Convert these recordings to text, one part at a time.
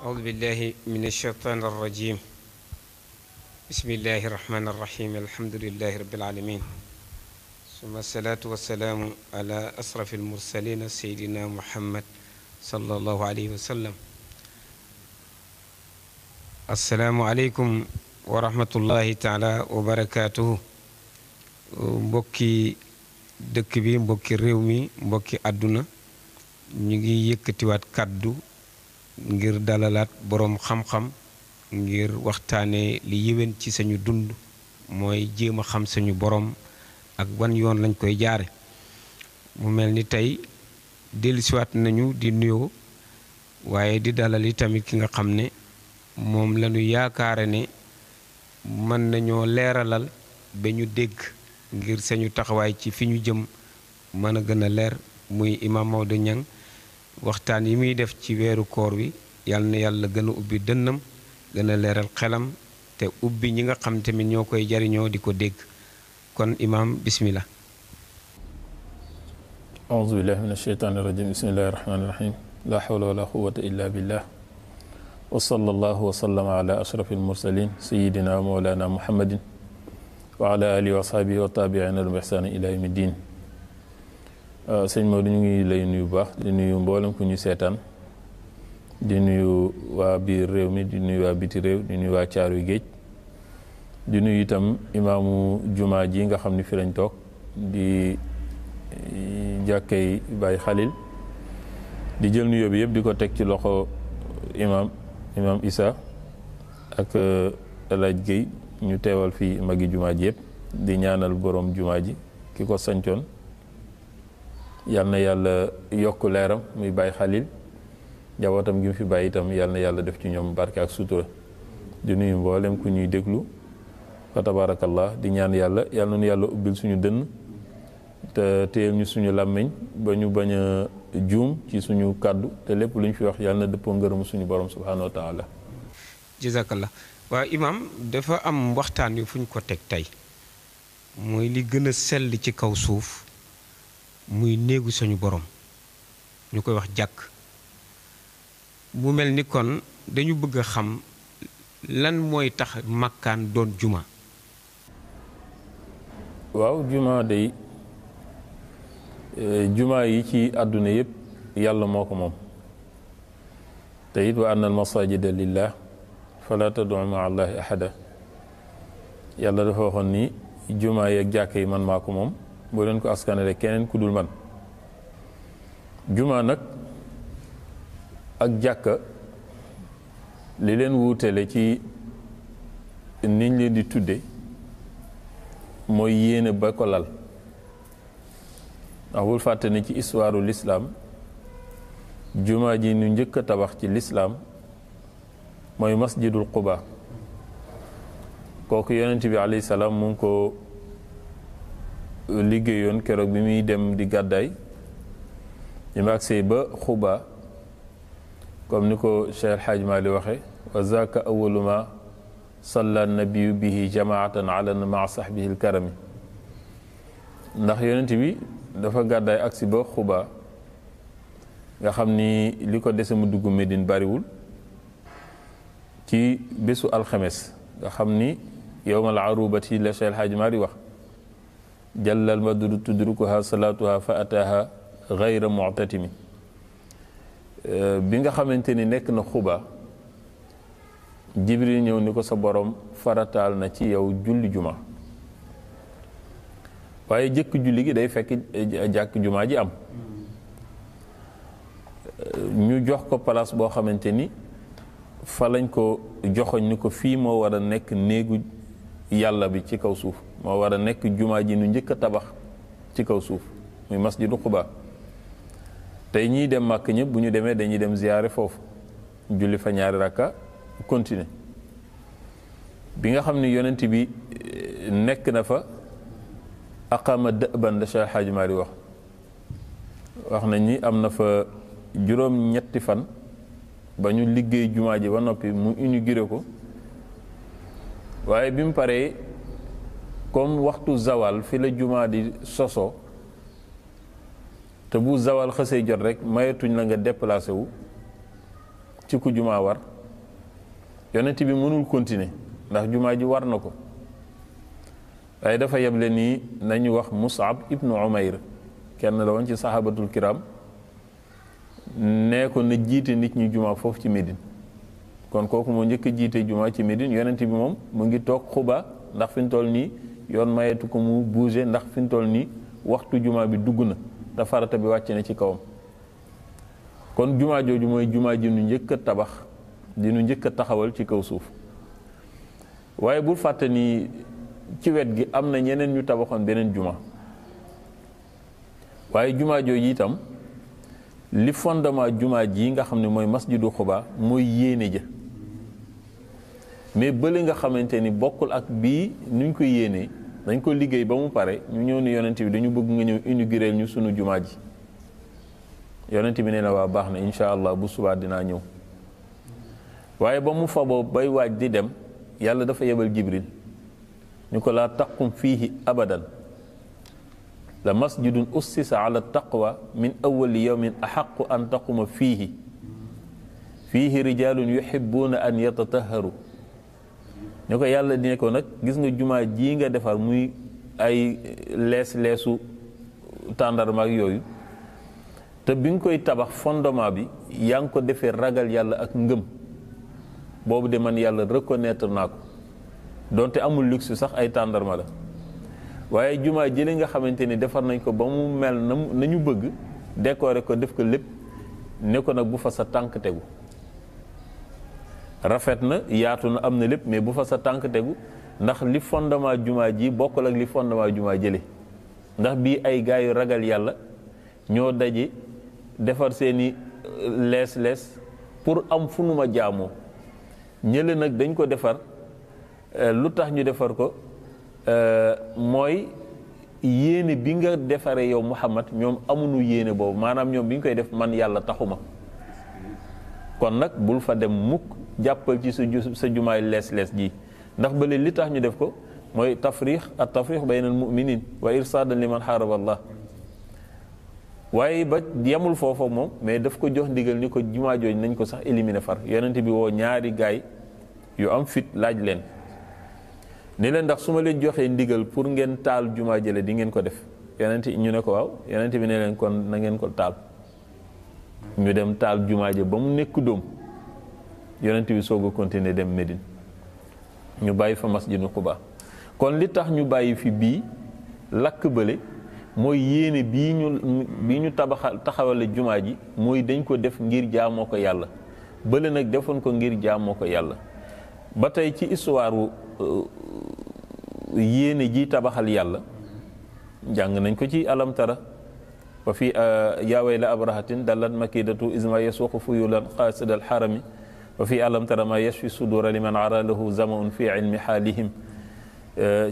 أعوذ بالله من الشيطان الرجيم. بسم الله الرحمن الرحيم. الحمد لله رب العالمين، ثم الصلاة والسلام على أشرف المرسلين سيدنا محمد صلى الله عليه وسلم. السلام عليكم ورحمة الله تعالى وبركاته. mbokki dëkk bi, mbokki réew mi, mbokki àdduna, ñu ngi yëkkatiwaat kàddu ngir dalalaat boroom xam-xam ngir waxtaane li yéwén ci sañu dund, mooy jéem a xam sañu boroom ak wan yoon lañ koy jaare. mu mel ni tey dellusiwaat nañu di nuyoo waaye di dalal tamit ki nga xam ne moom lañu yaakaare ne mën nañoo leeralal ba ñu dégg ngir sañu taxawaay ci fi ñu jëm mën a gën a leer, muy Imam Maodo Niang. waxtaan yi muy def ci weeru koor wi yal na yàlla gën a ubbi dënnam, gën a leeral xelam, te ubbi ñi nga xam tamit ñoo koy jariñoo di ko dégg. kon Imam, bismillah. auzu billahi min asheytaani rajim. bismillahi rahmaani rahim. la hawla wala quwwata illa billah. wa sallallahu wa sallama ala ashrafil mursalin sayidina wa mawlana muhammadin wa ala alihi wa ashabihi wa tabiina bi ihsani ila yawmi din. sëñ Maodo, ñu ngi lay nuyu bu baax, di nuyu mboolem ku ñu seetaan, di nuyu waa biir réew mi, di nuyu waa biti réew, di nuyu waa Caaroy Géej, di nuyu itam imaamu jumaa ji nga xam ni fi lañ toog di jàkkay Baay Xalil, di jël nuyoo bi yëpp di ko teg ci loxo imaam Issa ak El Hadj Guèye ñu teewal fii magi jumaa ji yëpp, di ñaanal borom jumaa ji ki ko sancoon yal na yàlla yokk leeram muy Baay Xalil, njabootam gi mu fi bàyyi itam yal na yàlla def ci ñoom barke ak sutura. di nuyu mboolem ku ñuy déglu fa tabarakallah, di ñaan yàlla yal na nu yàlla ubbil suñu dënn te téyel ñu suñu làmmiñ ba ñu bañ a juum ci suñu kàddu, te lépp lu ñu fi wax yal na dëppoo ngërëmu suñu borom subhanahu wa taala. jazakallah. waaw Imam, dafa am waxtaan wi fu ñu ko teg tey, mooy li gën a sell ci kaw suuf, muy néegu suñu borom ñu koy wax jàkk. mu mel ni kon dañu bëgg a xam lan mooy tax makkaan doon juma. waaw, juma day juma yi ci àdduna yëpp yàlla moo ko moom, te it wa anna al masajida lillah fala tad'u ma'a allahi ahada. yàlla dafa waxoon ni juma yi ak jàkk yi man maa ko moom, boo leen ko askanale keneen ku dul man. juma nag ak jàkka li leen wuutale ci niñ leen di tudde mooy yéene ba ko lal. ndax bul fàtte ni ci histoire l'islam juma ji ñu njëkk a tabax ci l'islam mooy masjidul Quba. kooku yonent bi alayhi salaam mu ngi ko liggéeyoon keroog bi muy dem di gàddaay. ñu ma agsee ba Xuba, comme ni ko Cheikh El Hadj Mali waxe, wa zaaka awwalu ma salla nabiyu bihi jamaatan ala maa sahbihi lkarami. ndax yonent bi dafa gàddaay agsi ba Xuba, nga xam ni li ko dese mu dugg Médine bariwul, ci bésu alxames nga xam ni yowmal arubati la Cheikh El Hadj Mali wax, jallal madru tudrukuha salaatuha fa ataaha gayra mu'tatimi. bi nga xamante ni nekk na Xuba, Jibril ñëw ni ko sa borom farataal na ci yow julli juma, waaye jëkk julli gi day fekk jàkk juma ji am. ñu jox ko place boo xamante ni fa lañ ko joxoñ ni ko fii moo war a nekk néegu yàlla bi ci kaw suuf, moo war a nekk juma ji nu njëkk a tabax ci kaw suuf, muy masjidu Quba. tey ñiy dem màkk ñëpp bu ñu demee dañuy dem ziyaare foofu, julli fa ñaari rakka continuer. bi nga xam ne yonent bi nekk na fa aqama dëban la Cheikh Hadj Mari wax nañ ni am na fa juróom-ñetti fan ba ñu liggéey jumaa ji ba noppi mu inauguré ko. waaye bi mu paree comme waxtu zawal fi la jumaa di sosoo, te bu zawal xësee jot rek mayetuñ la nga déplacé wu ci ku jumaa war, yonent bi mënul continuer ndax jumaa ji war na ko waaye dafa yeble nii nañu wax Mus'ab ibnu Umayr kenn la woon ci sahabatul kiram nee ko na jiite nit ñi jumaa foofu ci Médine kon kooku moo njëkk a jiite jumaa ci Médine yonent bi moom mu ngi toog Xuba ndax fi mu toll nii yoon mayetu ko mu bouger ndax fi mu toll nii waxtu jumaa bi dugg na te farata bi wàcc na ci kawam kon jumaa jooju mooy jumaa ji nu njëkk a tabax di nu njëkk a taxawal ci kaw suuf waaye bul fàtte ni ci wet gi am na ñeneen ñu tabaxoon beneen jumaa waaye jumaa jooju itam li fondement jumaa ji nga xam ne mooy masjidu Xuba mooy yéene ja mais bële nga xamante ni bokkul ak bii nuñ ko yéenee dañ ko liggéey ba mu pare ñu ñëw ni yonent bi dañu bëgg nga ñëw inaugurer ñu sunu jumaa ji yonent bi nee na waa baax na incha allah bu subaa dinaa ñëw waaye ba mu faboo bay waaj di dem yàlla dafa yebal Jibril ñu ko laa taqum fiihi abadan la masjidun ussisa ala taqwa min awali yawmin axaqu an taquma fiihi rijalun yuhibuuna an yatataharu ñu ko yàlla dine ko nag gis nga jumaa ji nga defar muy ay leesu tàndarma ak yooyu te bi nga koy tabax fondement bi yaa ngi ko defee ragal yàlla ak ngëm boobu de man yàlla reconnaître naa ko donte amul luxe sax ay tàndarma la waaye jumaa jële nga xamante ni defar nañ ko ba mu mel nañu bëgg décorer ko def ko lépp ne ko nag bu fa sa tànk tegu rafet na yaatu na am na lépp mais bu fa sa tànk tegu ndax li fondement jumaa ji bokkul ak li fondement jumaa jële ndax bii ay gaay yu ragal yàlla ñoo daje defar seeni lees pour am fu nu ma jaamoo ñële nag dañ ko defar lu tax ñu defar ko mooy yéene bi nga defaree yow Muhammad ñoom amuñu yéene boobu maanaam ñoom bi ñu koy def man yàlla taxuma kon nag bul fa dem mukk jàppal ci sa jumaay lees ji ndax bële li tax ñu def ko mooy tafriix bayna al muminin wa irsaadan liman xaaraba Allah waaye ba yemul foofa moom mais daf ko jox ndigal ni ko jumaa jooju nañ ko sax éliminer far yonent bi woo ñaari gaay yu am fit laaj leen ni leen ndax su ma leen joxee ndigal pour ngeen taal jumaa jële di ngeen ko def yonent ñu ne ko waaw yonent bi ne leen kon na ngeen ko taal ñu dem taal jumaa ja ba mu nekk dóom yonent bi soog a continuer dem Médine ñu bàyyi fa masjidu Quba kon li tax ñu bàyyi fi bii lakk bële mooy yéene bii ñu taxawale jumaa ji mooy dañ ko def ngir jaamoo ko yàlla bële nag defoon ko ngir jaamoo ko yàlla ba tey ci histoire yéene ji tabaxal yàlla jàng nañ ko ci alam tara wa fi yaaway la abrahatin dallat makidatu isma yasuqu fuyulan qasid al harami wa fi alam tara ma yashfi sudura liman ara lahu zamaun fi ilmi xaalihim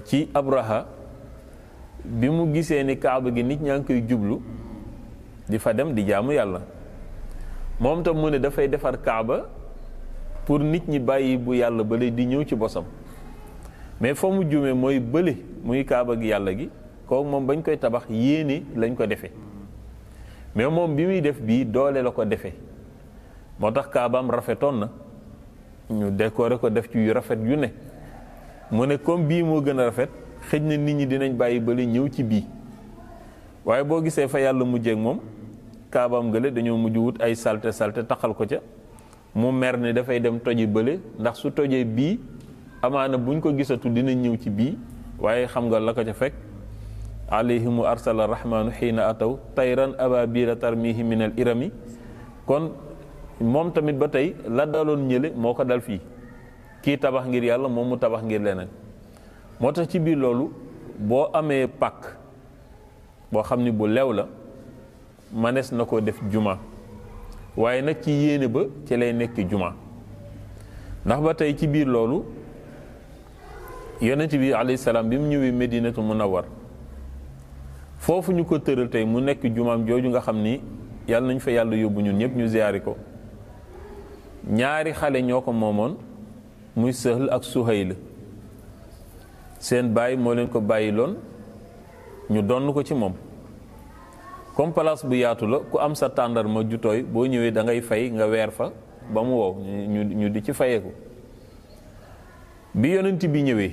ci abraha bi mu gisee ni kaaba gi nit ñaa ngi koy jublu di fa dem di jaamu yàlla moom tam mu ne dafay defar kaaba pour nit ñi bàyyi bu yàlla bële di ñëw ci bosam mais fa mu juumee mooy bële muy kaaba gi yàlla gi kooku moom bañ koy tabax yéene lañ ko defee mais moom bi muy def bii doole la ko defee moo tax kaabaam rafetoon na ñu décorer ko def ci yu rafet yu ne mu ne comme bii moo gën a rafet xëj na nit ñi dinañ bàyyi bële ñëw ci bii waaye boo gisee fa yàlla mujjeek moom kaabaam gële dañoo mujj wut ay salte taxal ko ca mu mer ne dafay dem toji bële ndax su tojee bii amaana buñ ko gisatu dinañ ñëw ci bii waaye xam nga la ko ca fekk alayhimu arsala rahmanu xiina ataw tayran ababila tarmihi min al irami kon moom tamit ba tey la daloon ñële moo ko dal fii kii tabax ngir yàlla moom mu tabax ngir leneen moo tax ci biir loolu boo amee pàkk boo xam ni bu lew la manees na ko def juma waaye nag ci yéene ba ci lay nekk juma ndax ba tey ci biir loolu yonent bi alayhi salaam bi mu ñëwee Medinatu Munawwar foofu ñu ko tëral tey mu nekk jumaam jooju nga xam ni yàlla nañ fa yàlla yóbbu ñun ñëpp ñu ziyaari ko ñaari xale ñoo ko moomoon muy Sahl ak Suhayl seen baay moo leen ko bàyyi loon ñu donn ko ci moom comme place bu yaatu la ku am sa tàndarma ju tooy boo ñëwee da ngay fay nga weer fa ba mu wow ñu di ci fayeeku bi yonent bi ñëwee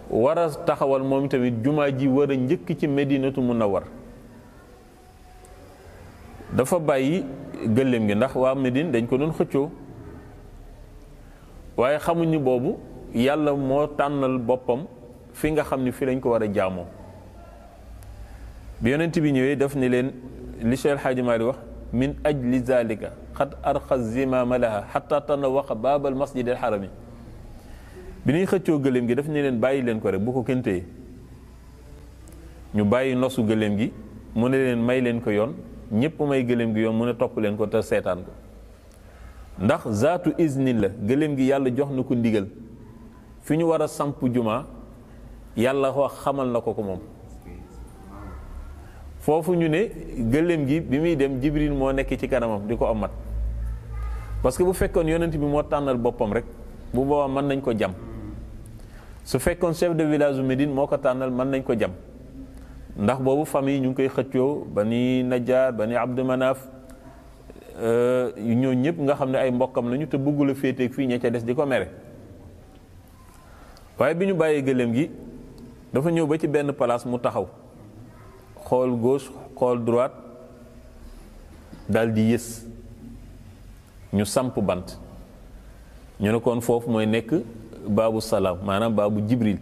war a taxawal moom tamit jumaa ji war a njëkk ci Medinatu Munawwar dafa bàyyi gëléem gi ndax waa Medine dañ ko doon xëccoo waaye xamuñu boobu yàlla moo tànnal boppam fi nga xam ni fi lañ ko war a jaamoo bi yonent bi ñëwee daf ni leen li Cheikh El Hadji Malick wax min ajli zalika xad arxa zimama laha xata tanawaqa baabal masjid al harami bi ñuy xëccoo gëléem gi daf ni leen bàyyi leen ko rek bu ko kenn téye ñu bàyyi nosu gëléem gi mu ne leen may leen ko yoon ñépp may gëléem gi yoon mu ne topp leen ko te seetaan ko ndax zaatu iznin la gëléem gi yàlla jox na ko ndigal fi ñu war a samp jumaa yàlla wax xamal na ko moom foofu ñu ne gëléem gi bi muy dem Jibril moo nekk ci kanamam di ko amat parce que bu fekkoon yonent bi moo tànnal boppam rek bu boobaa mën nañ ko jam su fekkoon chef de village u Médine moo ko tànnal mën nañ ko jam ndax boobu famille ñu ngi koy xëccoo Bani Najjar Bani Abdu Manaf ñoo ñëpp nga xam ne ay mbokkam lañu te bëggul a féeteeg fii ña ca des di ko mere waaye bi ñu bàyyee gëléem gi dafa ñëw ba ci benn place mu taxaw xool gauche xool droite daal di yës ñu samp bant ñu ne kon foofu mooy nekk baabu salaam maanaam baabu Jibril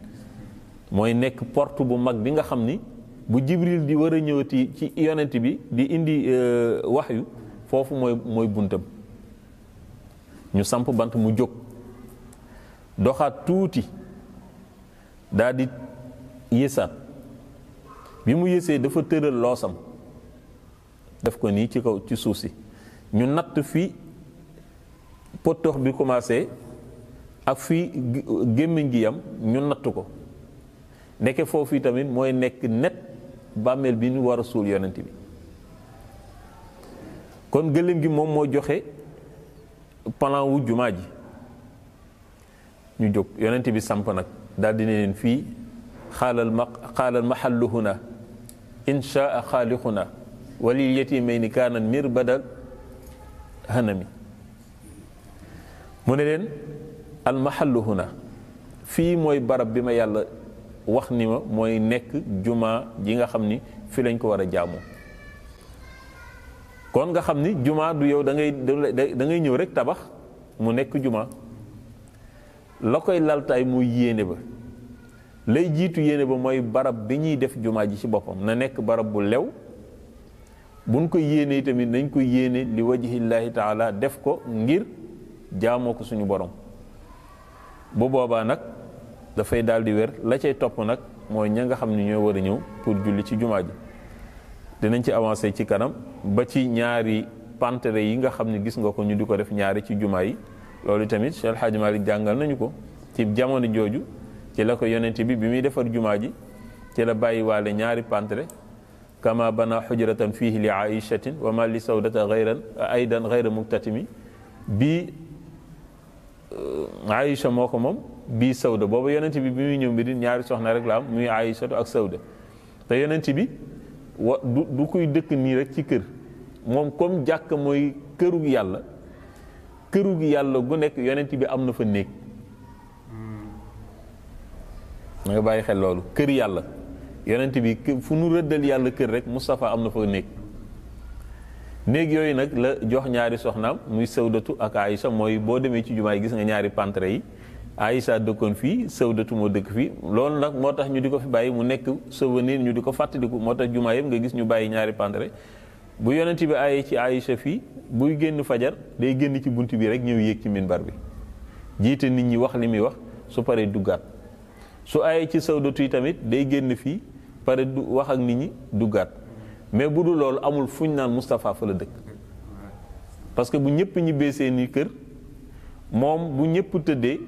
mooy nekk porte bu mag bi nga xam ni bu Jibril di war a ñëwati ci yonent bi di indi waxyu foofu mooy buntam ñu samp bant mu jóg doxaat tuuti daal di yësaat bi mu yësee dafa tëral loosam def ko nii ci kaw ci suuf si ñu natt fi potox bi commencé ak fii gémmiñ gi yam ñu natt ko ndeke foofu tamit mooy nekk net bàmmeel bi ñu war a suul yonent bi kon gëléem gi moom moo joxe plan wu jumaa ji ñu jóg yonent bi samp nag daal di ne leen fii xaalal mahallu huna inshaa xaalixuna walil yatimayni kaanan mirbadal hanami mu ne leen al mahallu huna fii mooy barab bi ma yàlla wax ni ma mooy nekk jumaa ji nga xam ni fi lañ ko war a jaamoo kon nga xam ni jumaa du yow da ngay ñëw rek tabax mu nekk jumaa la koy laltaay muy yéene ba lay jiitu yéene ba mooy barab bi ñuy def jumaa ji ci boppam na nekk barab bu lew buñ ko yéene tamit nañ ko yéene li wajhillaahi taala def ko ngir jaamoo ko suñu borom bu boobaa nag dafay daal di wér la cay topp nag mooy ña nga xam ne ñoo war a ñëw pour julli ci jumaa ji dinañ ci avancé ci kanam ba ci ñaari pantere yi nga xam ne gis nga ko ñu di ko def ñaari ci jumaa yi loolu tamit Cheikh El Hadji Malick jàngal nañu ko ci jamono jooju ci la ko yonent bi muy defar jumaa ji ci la bàyyi waale ñaari pantere kama bana xujratan fihi li aïchatin wa ma li sawdata aydan gayra muktatimi bii Aïcha moo ko moom bii Sawda boobu yonent bi muy ñëw Medine ñaari soxna rek la am muy Aïchatu ak Sawda te yonent bi du kuy dëkk nii rek ci kër moom comme jàkk mooy kërug yàlla gu nekk yonent bi am na fa néeg nga bàyyi xel loolu kër yàlla yonent bi fu nu rëddal yàlla kër rek Moustapha am na fa néeg yooyu nag la jox ñaari soxnaam muy Sawdatu ak Aïcha mooy boo demee ci jumaa yi gis nga ñaari pantre yi Aïcha dëkkoon fii Sawdatu moo dëkk fii loolu nag moo tax ñu di ko fi bàyyi mu nekk souvenir ñu di ko fàttaliku moo tax jumaa yëpp nga gis ñu bàyyi ñaari pantre bu yonent bi ayee ci Aïcha fii buy génn fajar day génn ci bunt bi rek ñëw yéeg ci minbar bi jiite nit ñi wax li muy wax su paree duggaat su ayee ci Sawdatu yi tamit day génn fii pare du wax ak nit ñi duggaat mais bu dul loolu amul fuñ naan Moustapha fa la dëkk parce que bu ñëpp ñibbee seeni kër moom bu ñëpp tëddee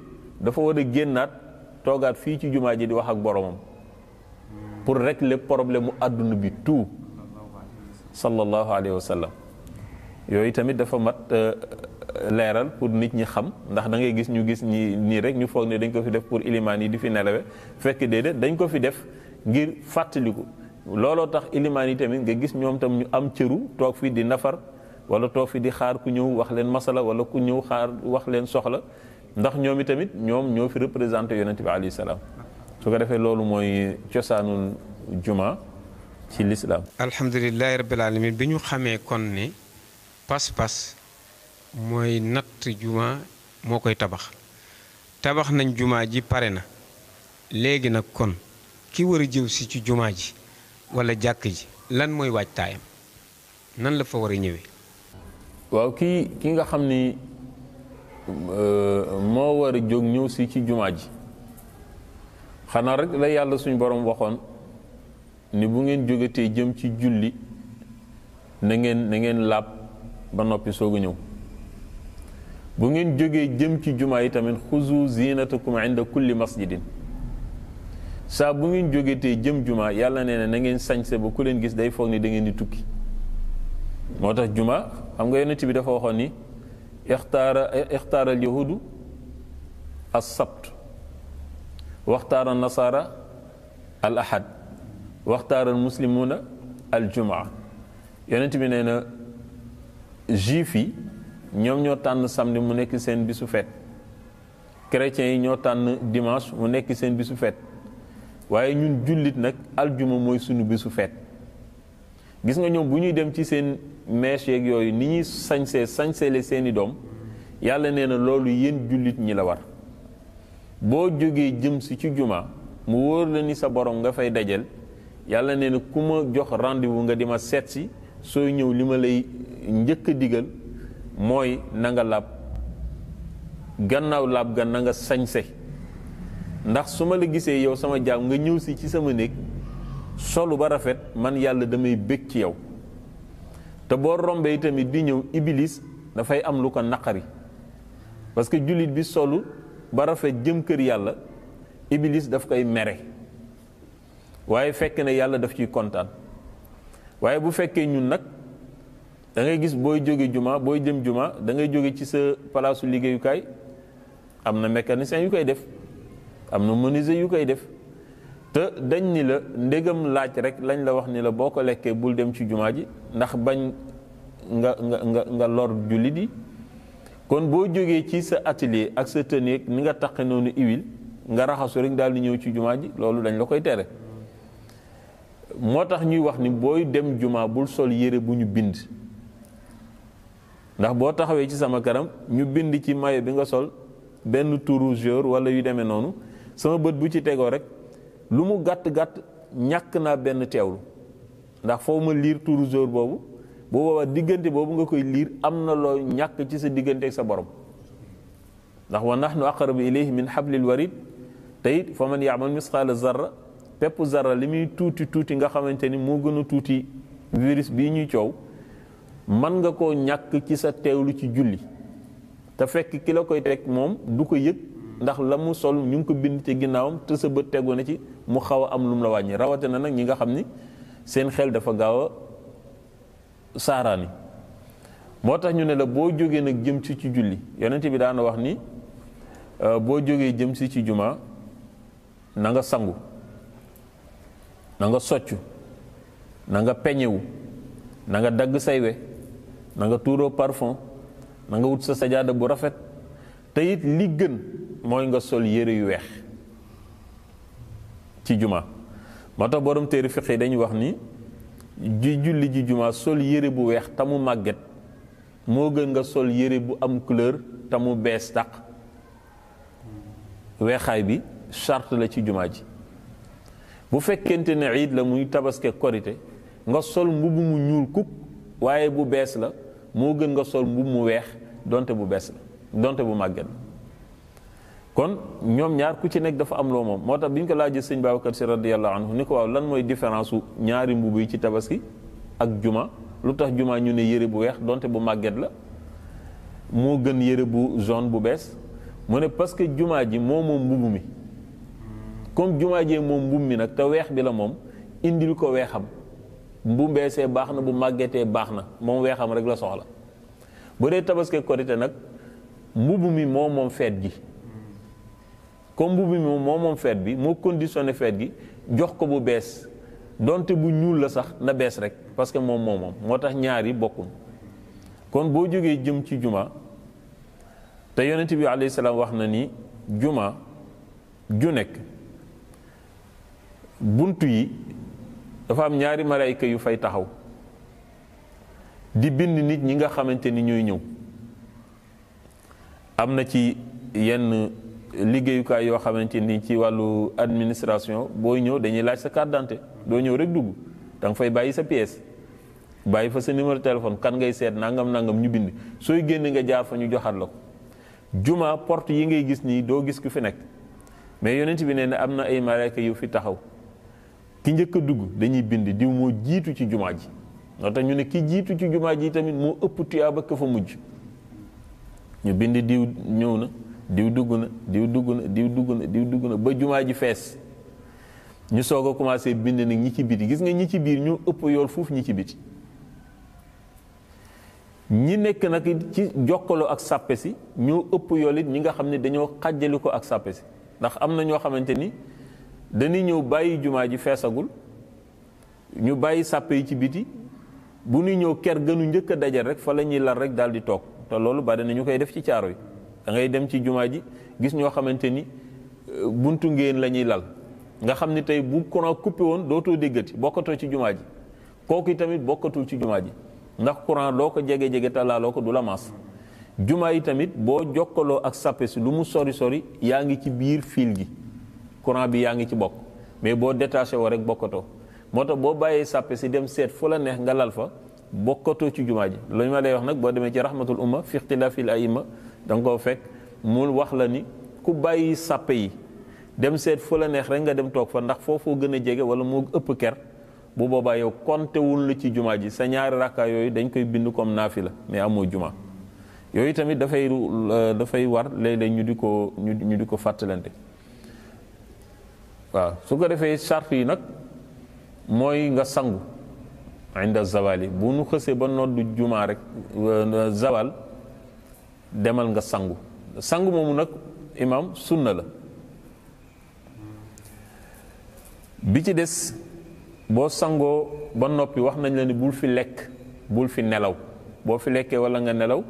dafa war a génnaat toogaat fii ci jumaa ji di wax ak boromam pour régler problème mu àdduna bi tout sallallahu alayhi wa sallam yooyu tamit dafa mat leeral pour nit ñi xam ndax da ngay gis ñu gis ñi nii rek ñu foog ne dañ ko fi def pour ilimaan yi di fi nelawe fekk déedéet dañ ko fi def ngir fàttaliku looloo tax ilimaan yi tamit nga gis ñoom tam ñu am cëru toog fi di nafar wala toog fi di xaar ku ñëw wax leen masala wala ku ñëw xaar wax leen soxla ndax ñoom itamit ñoom ñoo fi représenté yonent bi alayhi salaam. su ko defee loolu mooy cosaanul juma ci lislaam. alhamdulilahi rabbil alamin bi ñu xamee kon ne pas-pas mooy natt juma moo koy tabax nañ juma ji pare na léegi nag kon ki war a jëw si ci juma ji wala jàkk ji lan mooy waajtaayam nan la fa war a ñëwee. waaw ki nga xam ni moo war a jóg ñëw si ci juma ji xanaa rek la yàlla suñu borom waxoon ni bu ngeen jógatee jëm ci julli na ngeen laab ba noppi soog a ñëw. bu ngeen jógee jëm ci jumaa yi tamit xuzu zinatakum inda kulli masjidin saa bu ngeen jógetee jëm jumaa yàlla nee na ngeen sañse ba ku leen gis day foog ni da ngeen di tukki. moo tax jumaa xam nga yonent bi dafa waxoon ni ixtaara al yahudu as sabt waxtaara nasaara al ahad waxtaara al muslimuna al jumaa. yonent bi nee na juif yi ñoom ñoo tànn samedi mu nekk seen bisu feet, chrétiens yi ñoo tànn dimanche mu nekk seen bisu feet, waaye ñun jullit nag aljuma mooy sunu bisu feet. gis nga ñoom bu ñuy dem ci seen mèche yeeg yooyu ni ñuy sañseele seeni doom, yàlla nee na loolu yéen jullit ñi la war. boo jógee jëm si ci juma mu wóor la ni sa borom nga fay dajal, yàlla nee na ku ma jox rendez-vous nga di ma seet si sooy ñëw li ma lay njëkk a digal mooy na nga laab, gannaaw laab ga na nga sañse. ndax su ma la gisee yow sama jaam nga ñëw si ci sama néeg solu ba rafet, man yàlla damay bég ci yow. te boo rombee tamit di ñëw iblis dafay am lu ko naqari, parce que jullit bi solu ba rafet jëm kër yàlla, iblis daf koy mere, waaye fekk ne yàlla daf ciy kontaan. waaye bu fekkee ñun nag da ngay gis booy jóge juma, booy jëm juma da ngay jóge ci sa palaasu liggéeyukaay, am na mécanicien yu koy def, am na menuisier yu koy def, te dañ ni la ndégam laaj rek lañ la wax ni la boo ko lekkee bul dem ci juma ji ndax bañ nga lor jullit yi. kon boo jógee ci sa atelier ak sa tenue ni nga taqe noonu huile nga raxasu rek daal di ñëw ci juma ji, loolu dañ la koy tere. moo tax ñuy wax ni booy dem juma bul sol yére bu ñu bind, ndax boo taxawee ci sama kanam ñu bind ci mayo bi nga sol benn turu jour wala yu demee noonu, sama bët bu ci tegoo rek lu mu gàtt-gàtt ñàkk naa benn teewlu, ndax foo ma liir turu jour boobu, bu boobaa diggante boobu nga koy liir am na loo ñàkk ci sa diggante ak sa borom. ndax wa nahnu aqrabu ilayhi min hablil warid, te it fa man ya'mal misqaala zarra, pepp zarra li muy tuuti tuuti nga xamante ni moo gën a tuuti virus bii ñuy coow, man nga koo ñàkk ci sa teewlu ci julli, te fekk ki la koy teg moom du ko yëg, ndax la mu sol ñu ngi ko bind ci ginnaawam te sa bët tegu na ci, mu xaw a am lu mu la wàññi. rawatina nag ñi nga xam ni seen xel dafa gaaw a saaraani. moo tax ñu ne la boo jógee nag jëm si ci julli, yonent bi daana wax ni boo jógee jëm si ci juma na nga sangu, na nga soccu, na nga peñewu, na nga dagg say we, na nga tuuroo parfum, na nga wut sa sajaada bu rafet, te it li gën mooy nga sol yére yu weex ci juma. moo tax borom téere fiq yi dañuy wax ni julli ji juma sol yére bu weex te mu màgget moo gën nga sol yére bu am couleur te mu bees tàq. weexaay bi charte la ci juma ji. bu fekkente ne iid la muy tabaske korite, nga sol mbubb mu ñuul kuk waaye bu bees la moo gën nga sol mbubb mu weex donte bu bees la donte bu màgget. kon ñoom ñaar ku ci nekk dafa am loo moom. moo tax bi ñu ko laajee sëñ Babacar Si radiyallahu anhu ni ko waaw lan mooy différence su ñaari mbubb yi ci tabaski ak juma, lu tax juma ñu ne yére bu weex donte bu màgget la moo gën yére bu jaune bu bees. mu ne parce que juma ji moom mbubb mi, comme juma jee moom mbubb mi nag te weex bi la moom, indil ko weexam, bu beesee baax na bu màggetee baax na, moom weexam rek la soxla. bu dee tabaski korite nag mbubb mi moom feet gi, comme mbubb mi moom feet bi moo conditionné feet gi, jox ko bu bees donte bu ñuul la sax na bees rek, parce que moom moo tax ñaar yi bokkul. kon boo jógee jëm ci juma te yonent bi alayhi salaam wax na ni juma ju nekk buntu yi dafa am ñaari malaayka yu fay taxaw di bind nit ñi nga xamante ni ñooy ñëw. am na ci yenn liggéeyukaay yoo xamante ni ci wàllu administration booy ñëw dañuy laaj sa carte d'identité doo ñëw rek dugg da nga fay bàyyi sa pièce bàyyi fa sa numéro téléphone kan ngay seet nangam nangam ñu bind sooy génn nga jaar fa ñu joxaat la ko. juma porte yi ngay gis nii doo gis ku fi nekk mais yonent bi nee na am na ay malaaka yu fi taxaw ki njëkk a dugg dañuy bind diw moo jiitu ci jumaa ji moo tax ñu ne ki jiitu ci jumaa ji tamit moo ëpp tuyaaba ka fa mujj. ñu bind diw ñëw na diw dugg na diw dugg na diw dugg na diw dugg na ba jumaa ji fees ñu soog a commencé bind nag ñi ci biti gis nga ñi ci biir ñu ëpp yool foofu ñi ci biti. ñi nekk nag ci jokkaloo ak sàppe si ñoo ëpp yool it ñi nga xam ne dañoo xàjjali ko ak sàppe si ndax am na ñoo xamante ni dañuy ñëw bàyyi jumaa ji feesagul ñu bàyyi sàppe yi ci biti bu ñuy ñëw ker gënu njëkk a dajal rek fa la ñuy lal rek daal di toog te loolu bari na ñu koy def ci caaro yi da ngay dem ci jumaa ji gis ñoo xamante ni buntu ngeen la ñuy lal nga xam ni tey bu courant coupé woon dootoo déggati bokkatoo ci jumaa ji kooku tamit bokkatul ci jumaa ji ndax courant loo ko jege-jege te laaloo ko du la maas. jumaa yi tamit boo jokkaloo ak sàppe si lu mu sori sori yaa ngi ci biir fil gi courant bi yaa ngi ci bokk mais boo détaché woo rek bokkatoo moo tax boo bàyyee sàppe si dem seet fu la neex nga lal fa bokkatoo ci jumaa ji lu ma lay wax nag boo demee ci rahmatul umma fi ixtilaafil aima da nga koo fekk mu wax la ni ku bàyyi sàppe yi dem seet fu la neex rek nga dem toog fa ndax foofoo gën a jege wala moo ëpp ker bu boobaa yow konte wul la ci jumaa ji sa ñaari rakkaa yooyu dañ koy bind comme naafila mais amoo jumaa yooyu tamit dafay war léeg-léeg ñu di ko fàttalante waaw su ko defee charte yi nag mooy nga sangu inda zawali bu nu xësee ba noddu jumaa rek zawal demal nga sangu moomu nag imam sunna la bi ci des boo sangoo ba noppi wax nañ la ni bul fi lekk bul fi nelaw boo fi lekkee wala nga nelaw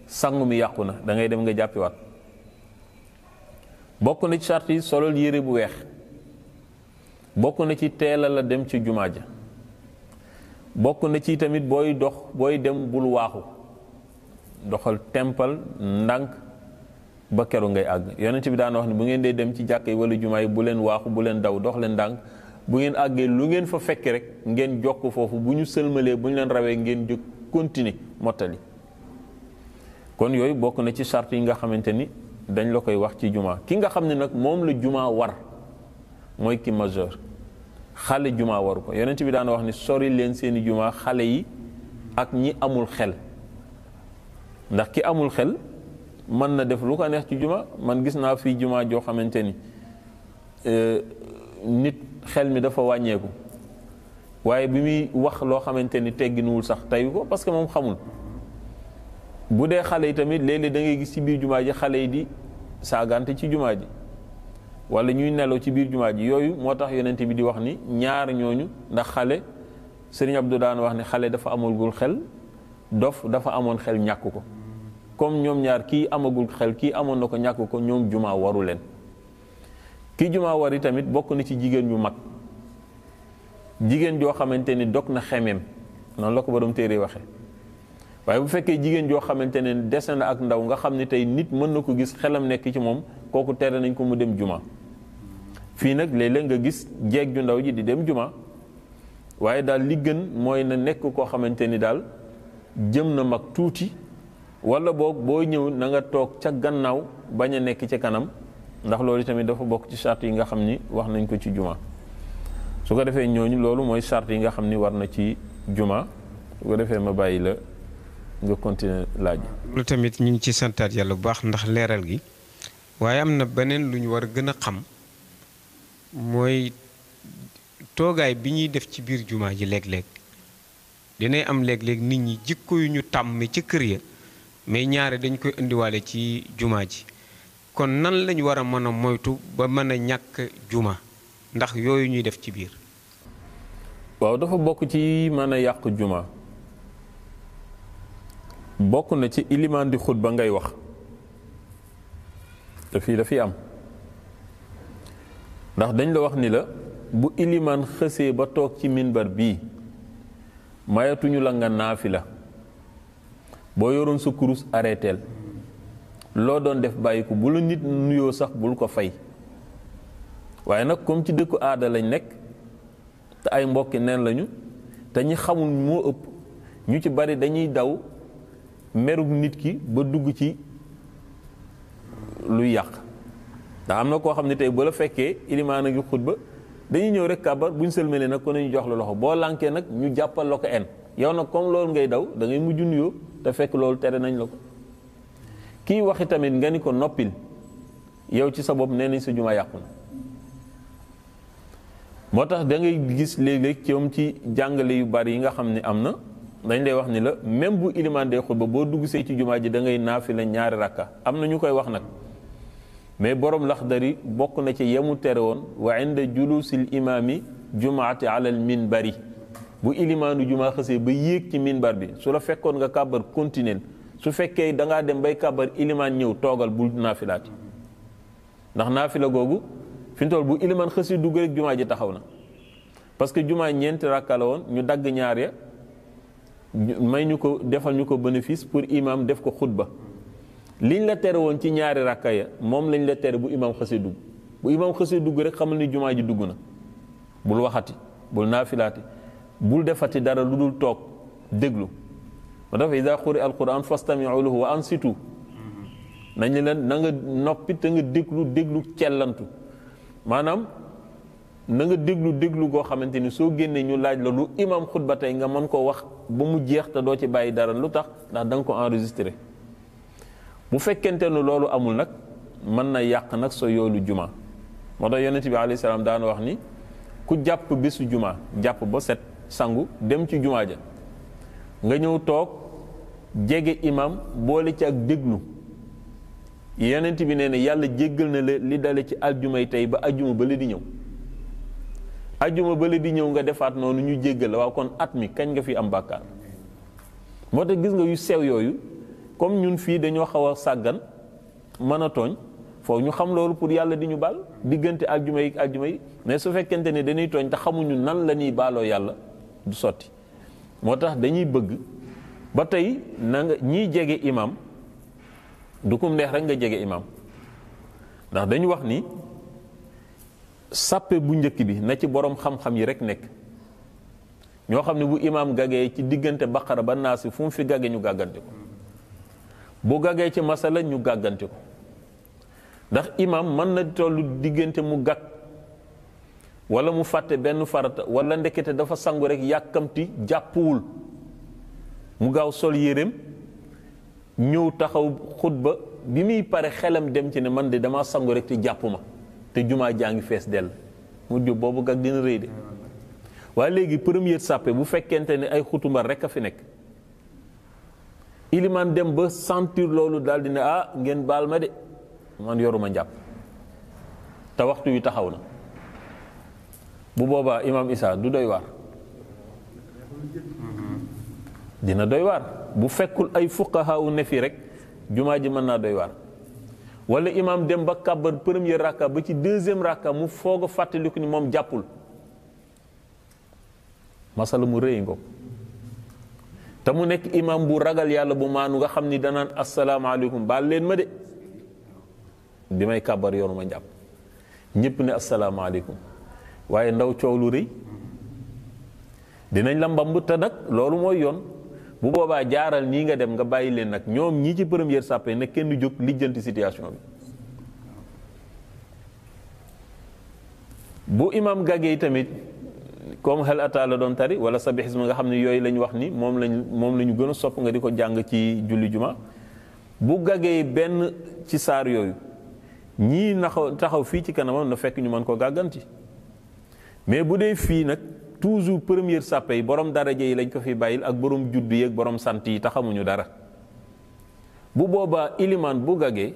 sangu mi yàqu na da ngay dem nga jàppiwaat bokk na ci charte yi solol yére bu weex bokk na ci teela la dem ci jumaa ja bokk na ci tamit booy dox booy dem bul waaxu doxal tempal ndànk ba keru ngay àgg yonent bi daan wax ne bu ngeen dee dem ci jàkka yi wala jumaa yi bu leen waaxu bu leen daw dox leen ndànk bu ngeen àggee lu ngeen fa fekk rek ngeen jokk foofu bu ñu sëlmalee bu ñu leen rawee ngeen jóg continuer mottali kon yooyu bokk na ci charte yi nga xamante ni dañ la koy wax ci jumaa ki nga xam ne nag moom la jumaa war mooy ki majeur xale jumaa waru ko yonent bi daan wax ni sori leen seeni jumaa xale yi ak ñi amul xel ndax ki amul xel mën na def lu ko neex ci jumaa man gis naa fii jumaa joo xamante ni nit xel mi dafa wàññeeku waaye bi muy wax loo xamante ni tegginuwul sax teyu ko parce que moom xamul bu dee xale yi tamit léeg-léeg da ngay gis ci biir jumaa ji xale yi di saagante ci jumaa ji wala ñuy nelaw ci biir jumaa ji yooyu moo tax yonent bi di wax ni ñaar ñooñu ndax xale Sëriñ Abdou daan wax ne xale dafa amagul xel dof dafa amoon xel ñàkk ko comme ñoom ñaar kii amagul xel kii amoon na ko ñàkk ko ñoom jumaa waru leen kii jumaa war yi tamit bokk na ci jigéen ñu mag jigéen joo xamante ni dog na xemeem noonu la ko borom téere waxe waaye bu fekkee jigéen joo xamante ne dese na ak ndaw nga xam ne tey nit mën na ko gis xelam nekk ci moom kooku tere nañ ko mu dem juma fii nag léeg-léeg nga gis jeeg ju ndaw ji di dem juma waaye daal li gën mooy na nekk koo xamante ni daal jëm na mag tuuti wala boog boo ñëw na nga toog ca gannaaw bañ a nekk ca kanam ndax loolu tamit dafa bokk ci charte yi nga xam ni wax nañ ko ci juma su ko defee ñooñu loolu mooy charte yi nga xam ni war na ci juma su ko defee ma bàyyi la nga continuer laaj. loolu tamit ñu ngi ci santaat yàlla bu baax ndax leeral gi waaye am na beneen lu ñu war a gën a xam mooy toogaay bi ñuy def ci biir jumaa ji léeg-léeg dinay am léeg-léeg nit ñi jikko yu ñu tàmm ci kër ya mais ñaare dañ koy indiwaale ci jumaa ji kon nan lañu war a mën a moytu ba mën a ñàkk juma ndax yooyu ñuy def ci biir. waaw dafa bokk ci mën a yàq juma. bokk na ci ilimaan di xutba ngay wax te fii dafiy am ndax dañ la wax ni la bu ilimaan xësee ba toog ci minbar bii mayatuñu la nga naafila boo yoroon sa kurus arrêteel loo doon def bàyyi ko bu la nit nuyoo sax bul ko fay waaye nag comme ci dëkku aada lañ nekk te ay mbokki neen lañu te ñi xamul moo ëpp ñu ci bari dañuy daw merug nit ki ba dugg ci luy yàq ndax am na koo xam ne tey ba la fekkee ilimaan a ngi xutba dañuy ñëw rek kàbbar bu ñu sëlmalee nag ko nañu jox la loxo boo lànkee nag ñu jàppal la ko en yow nag comme loolu ngay daw da ngay mujj nuyoo te fekk loolu tere nañ la ko kii waxi tamit nga ni ko noppil yow ci sa bopp nee nañ sa jumaa yàqu na moo tax da ngay gis léeg-léeg ci jàngale yu bari yi nga xam ne am na dañ lay wax ni la même bu ilimaan dee xutba boo dugg see ci jumaa ji da ngay naafila ñaari rakka am na ñu koy wax nag mais borom Laxdari bokk na ci yemu tere woon wa inda julusil imaami jumaati alal minbari bu ilimaanu jumaa xësee ba yéeg ci minbar bi su la fekkoon nga kàbbar continuer su fekkee da ngaa dem bay kàbbar ilimaan ñëw toogal bul naafilaati ndax naafila googu fi mu toll bu ilimaan xësee dugg rek jumaa ji taxaw na parce que jumaa ñeenti rakka la woon ñu dagg ñaar ya may ñu ko defal ñu ko bénéfice pour imam def ko xutba liñ la tere woon ci ñaari rakka ya moom lañ la tere bu imam xësee dugg bu imam xësee dugg rek xamal ni jumaa ji dugg na bul waxati bul naafilaati bul defati dara lu dul toog déglu ma dafa ida xuri alquran fastami'u lahu wa ansitu nañ leen na nga noppi te nga déglu cellantu maanaam na nga déglu goo xamante ni soo génnee ñu laaj la lu imam xutba tey nga mën koo wax ba mu jeex te doo ci bàyyi dara lu tax ndax da nga ko enregistré bu fekkente ne loolu amul nag mën na yàq nag sa yoolu juma moo tax yonent bi alayhi salaam daan wax ni ku jàpp bésu juma jàpp ba set sangu dem ci jumaa ja nga ñëw toog jege imam boole ci ak déglu yonent bi nee na yàlla jéggal na la li dale ci aljumay tey ba ajjuma ba la di ñëw ajjuma ba la di ñëw nga defaat noonu ñu jéggal la waaw kon at mi kañ nga fi am bàkkaar moo tax gis nga yu sew yooyu comme ñun fii dañoo xaw a sàggan mën a tooñ foofu ñu xam loolu pour yàlla di ñu baal diggante aljuma yi mais su fekkente ne dañuy tooñ te xamuñu nan la ñuy baaloo yàlla du sotti moo tax dañuy bëgg ba tey na nga ñiy jege imam du kum neex rek nga jege imam ndax dañu wax ni sàppe bu njëkk bi na ci borom xam-xam yi rek nekk ñoo xam ne bu imam gagee ci diggante baqara ba naasi fu mu fi gage ñu gàggante ko bu gagee ci masala ñu gàggante ko ndax imam mën na tollu diggante mu gàgg wala mu fàtte benn farata wala ndekete dafa sangu rek yàkkamti jàppuwul mu gaaw sol yéreem ñëw taxaw xutba bi muy pare xelam dem ci ne man de dama sangu rek te jàpp ma te jumaa jaa ngi fees dell mu jóg boobu gàgg dina rëy de waaye léegi première sàppe bu fekkente ne ay xutumbar rek a fi nekk ilimaan dem ba sentir loolu daal di ne ah ngeen baal ma de man yoruma njàpp te waxtu wi taxaw na bu boobaa imaam Issa du doy waar dina doy waar bu fekkul ay fuqaha u ne fi rek jumaa ji mën naa doy waar wala imaam dem ba kàbbar première rakka ba ci deuxième rakka mu foog a fàttaliku ni moom jàppul masala mu rëy ngo te mu nekk imaam bu ragal yàlla bu maanu nga xam ni danaan asalaamaaleykum baal leen ma de bi may kàbbar yoruma njàpp ñépp ne asalaamaaleykum waaye ndaw coow lu rëy dinañ la mbamb te nag loolu mooy yoon bu boobaa jaaral nii nga dem nga bàyyi leen nag ñoom ñii ci première sàppe nag kenn du jóg lijjanti situation bi bu imam gàggee tamit comme xel ataa la doon tari wala sabixisme nga xam ne yooyu lañ wax ni moom la ñu gën a sopp nga di ko jàng ci julli juma bu gàggee benn ci saar yooyu ñii taxaw fii ci kanamam na fekk ñu mën ko gàgganti mais bu dee fii nag toujours première sàppe yi borom daraja yi lañ ko fi bàyyil ak borom juddu yi ak borom sant yi te xamuñu dara bu boobaa ilimaan bu gàggee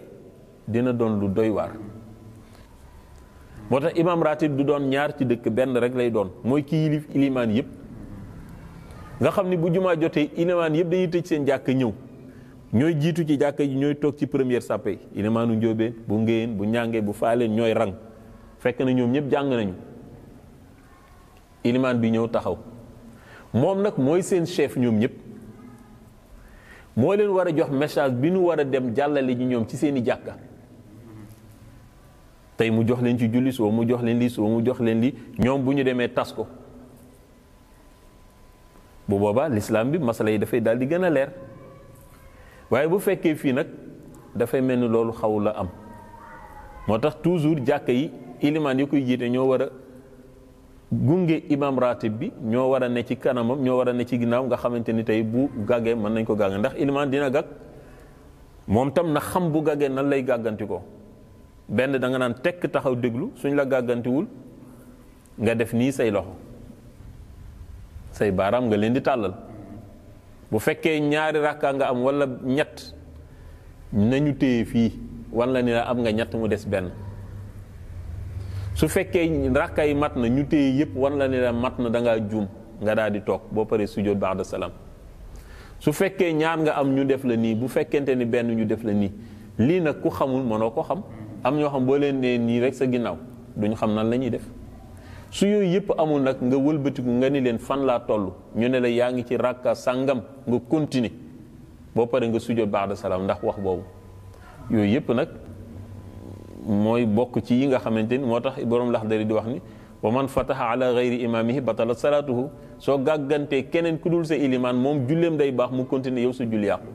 dina doon lu doy waar moo tax imam ratib du doon ñaar ci dëkk benn rek lay doon mooy ki yilif ilimaan yëpp nga xam ni bu jumaa jotee ilimaan yëpp dañuy tëj seen jàkk ñëw ñooy jiitu ci jàkka ji, ñooy toog ci première sàppe yi. ilimaanu njóobeen, bu ngéyeen, bu ñàngee, bu faaleen ñooy rang, fekk na ñoom ñëpp jàng nañu. ilimaan bi ñëw taxaw, moom nag mooy seen chef ñoom ñëpp, moo leen war a jox message bi nu war a dem jàllale ji ñoom ci seeni jàkka. tey mu jox leen ci julli, suba mu jox leen lii, suba mu jox leen lii, ñoom bu ñu demee tas ko. bu boobaa l'islam bi masala yi dafay daal di gën a leer. waaye bu fekkee fii nag dafay mel ni loolu xaw la am, moo tax toujours jàkka yi ilimaan yi koy jiite ñoo war a gunge imam ratib bi, ñoo war a ne ci kanamam, ñoo war a ne ci ginnaaw, nga xamante ni tey bu gàggee mën nañ ko gàgg, ndax ilimaan dina gàgg, moom tam na xam bu gàggee nan lay gàgganti ko. benn da nga naan tekk taxaw déglu, suñ la gàggantiwul nga def nii say loxo, say baaraam nga leen di tàllal. bu fekkee ñaari rakka nga am wala ñett, nañu téye fii wan la ni la am nga ñett mu des benn. su fekkee rakka yi mat na ñu téye yëpp wan la ni la mat na, da ngaa juum, nga daal di toog boo paree sujjóot ba'da salaam. su fekkee ñaar nga am ñu def la nii, bu fekkente ni benn ñu def la nii. lii nag ku xamul mënoo ko xam. am ñoo xam boo leen nee nii rek sa ginnaaw duñu xam nan la ñuy def. su yooyu yëpp amul nag nga wëlbatiku nga ni leen fan laa toll, ñu ne la yaa ngi ci rakka sàngam, nga continuer boo paree nga sujjóot ba'da salaam ndax wax boobu. yooyu yëpp nag mooy bokk ci yi nga xamante ni moo tax borom Laxdari di wax ni wa man fataha ala gayri imamihi batalat salaatuhu. soo gàggantee keneen ku dul sa ilimaan moom julleem day baax, mu continuer yow sa julli yàqu.